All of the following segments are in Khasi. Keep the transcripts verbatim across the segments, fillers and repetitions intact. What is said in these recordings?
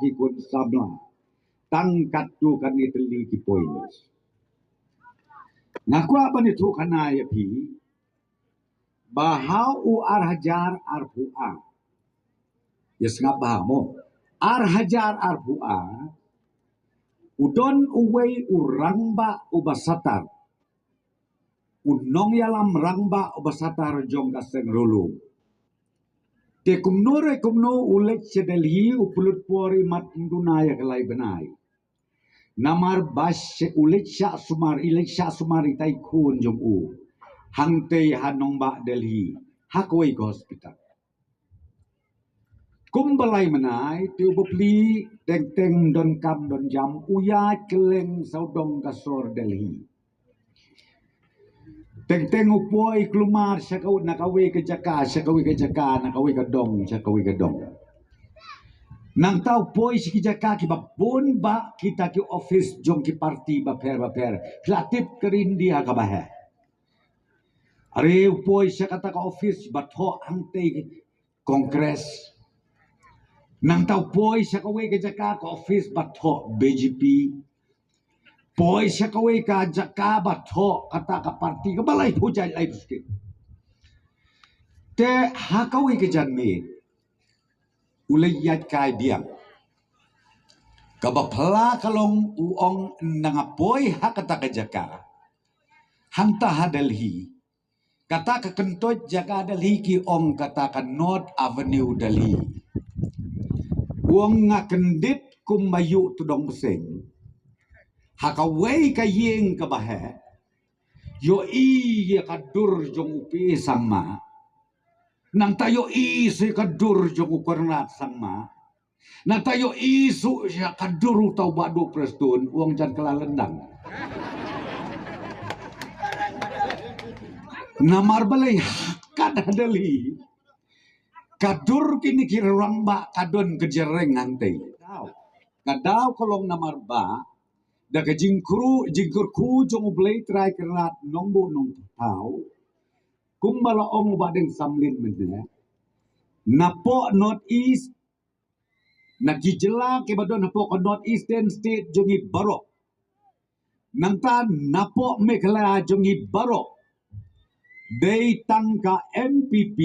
ki khun samla. Tang katto katne tylli ki poi list. Nga kwah ban ïathuh khana ïa phi ba ha u ar hajar arphew ar. Ïa sngap bha mo. Ar hajar arphew ar u don uwei u rangbah uba satar. U nongïalam rangbah uba satar jong ka seng Riewlum. Te kumno re kumno u leit sha Delhi, u pynlut por imat duna ïa ka lai bnai. Namar ba u leit shah sumar, i leit shah sumar ita i khun jong u hangtei ha nongbah Delhi, ha kawei ka hospital. Kumba lai bnai te u bapli, teng teng don kam don jam, u ïaid kylleng sawdong ka sor Delhi. Teng teng u poi kulmar sha kawei na kawei ka jaka, sha kawei ka jaka, na kawei ka dong sha kawei ka dong. Nangta u poi sha ki jaka kiba bun, ba kita ki office jong ki party bapher bapher. Phi la tip ka ri India kaba heh. Are u poi sha kata ka office ba thoh hangtei Congress. Nangta u poi sha kawei ka jaka ka office ba thoh B J P. Poi sha kawei ka jaka ba thoh kata ka party kaba laiphew jait, laiphew skhem. Te ha kawei ka janmiet u leit ïaid kai biang. Kaba phylla ka long, u ong, ynda nga poi ha kata ka jaka hangta ha Delhi, kata ka kyntoit jaka Delhi ki ong kata ka North Avenue Delhi. U ong nga kyndit kumba ïuh tdong bseiñ ha kawei ka ïing kaba heh. Ïohi ïa ka dur jong u P A Sangma. Nangta ïohi sa ïa ka dur jong u Conrad Sangma. Nangta ïohi sa ïa ka dur uta u Bah Duh Prestone, u ong jan kylla lyndang. Namar balei ha ka Delhi ka dur kine ki rangbah ka don ka jyrngam hangtei. Ka daw ka long namar ba da ka jingkyrkhu, jingkyrkhu jong U Blei Trai Kynrad Nongbuh Nongthaw, kumba la ong u Bah Deng Samlin mynne, napoh North East, na ki jylla kiba don hapoh ka North Eastern State jong ngi baroh, nangta napoh Meghalaya jong ngi baroh, dei tang ka N P P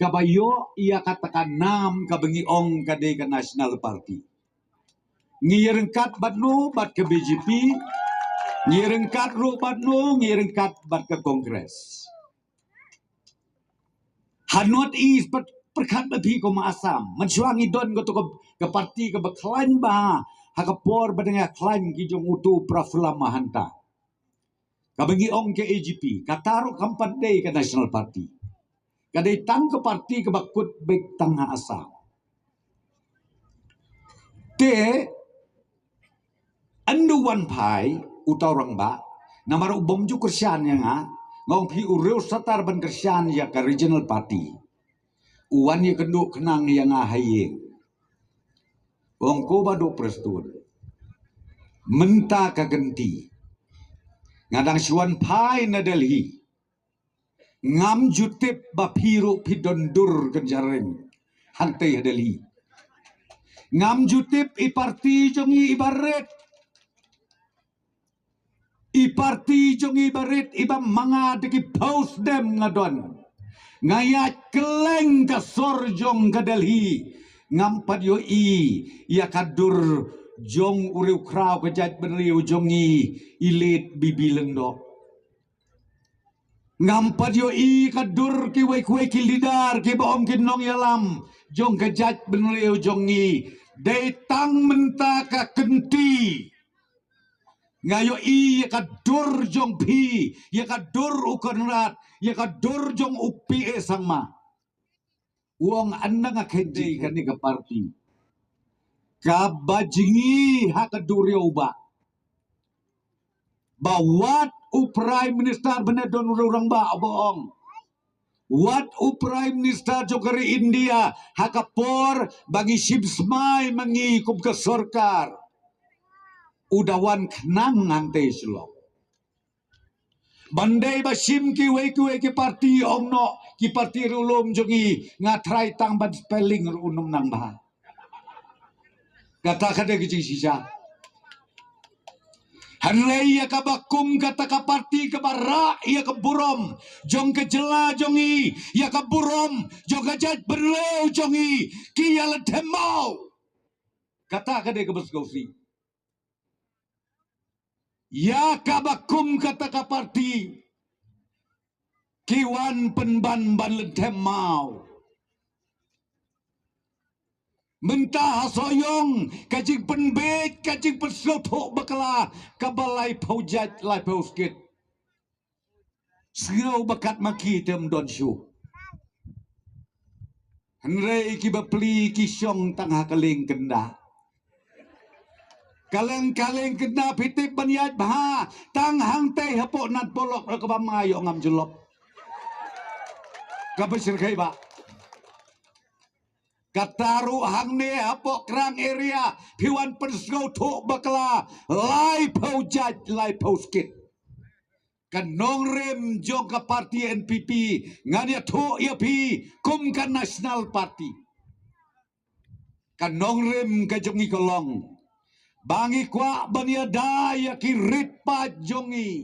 kaba ïoh ïa kata ka nam kaba ngi ong ka dei ka National Party. Ngi ïaryngkat bad no? Bad ka B J P. Ngi ïaryngkat ruh bad no? Ngi ïaryngkat bad ka Congress. Ha North East pat pyrkhat bad phi kum Assam, mynshuwa ngi don kato ka, ka party kaba khlaiñ bha ha ka por ba dang ïa khlaiñ ki jong uto u Prafulla Mahanta, kaba ngi ong ka A G P. Kata ruh kam pat dei ka National Party. Ka dei tang ka party kaba kut beit tang ha Assam. Te ynda u wan phai uta u rangbah, namar u bym ju kyrshan ïa nga, nga ong phi u riew satar ban kyrshan ïa ka regional party. U wan ïakynduh khnang ïa nga ha ïing. U ong, ko Bah Duh Prestone, mynta ka kynti nga dang shu wan phai na Delhi. Ngam ju tip ba phi ruh phi don dur kynja reng hangtei ha Delhi. Ngam ju tip i party jong ngi iba rit. I party jong ngi iba rit, iba manga da ki phew snem nga don. Nga ïaid kylleng ka sor jong ka Delhi. Ngam pat ïohi ïa ka dur jong u riewkhraw ka jaitbynriew jong ngi, i late B B Lyngdoh. Ngam pat ïohi ka dur kiwei kiwei ki leader kiba ong ki nongïalam jong ka jaitbynriew jong ngi. Dei tang mynta ka kynti nga ïohi ïa ka dur jong phi, ïa ka dur u Conrad, ïa ka dur jong u P A Sangma. U ong, ynda nga khein dei kane ka party kaba jngi ha ka duriaw ba, ba wat u Prime Minister, bynta don u rangbah ba ong, wat u Prime Minister jong ka ri India ha ka por ba ngi shim smai ma ngi kum ka sorkar, u da wan khnang hangtei Shillong. Ban dei ba shim kiwei kiwei ki party, ong noh ki party riewlum jong ngi, nga trai tang ban spelling ruh u nym nang bha. Kata ka dei ka jingshisha. Hynrei ïa kaba kum kata ka parti kaba rah ïa ka burom jong ka jylla jong i, ïa ka burom jong ka jaitbynriew jong i, ki ïa leh themau. Kata ka dei kaba sngewsih. Ïa kaba kum kata ka parti ki wan pynban ban leh themau. Mynta ha Sohiong ka jingpynbeit, ka jingpynsngewthuh bakla kaba laiphew jait laiphew skit. Sngew ba kat ma ki te ym don shuh. Hynrei ki bapli ki shong tang ha ka lieng kynda. Ka lieng ka lieng kynda phi tip ban ïaid bha tang hangtei hapoh Nadparlok ruh kaba ma ïoh ngam jyllop. Kaba shyrkhei ba. Kata ruh hangne hapoh Krang area phi wan pynsngewthuh bakla laiphew jait laiphew skit. Ka nongrim jong ka parti N P P ngan ïathuh ïa phi kum ka National Party. Ka nongrim ka jong i ka long ba ngi kwah ban ïada ïa ki rit paid jong i.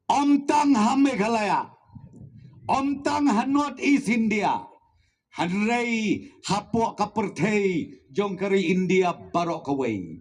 Ym tang ha Meghalaya, ym tang ha North East India, hynrei hapoh ka pyrthei jong ka ri India baroh kawei.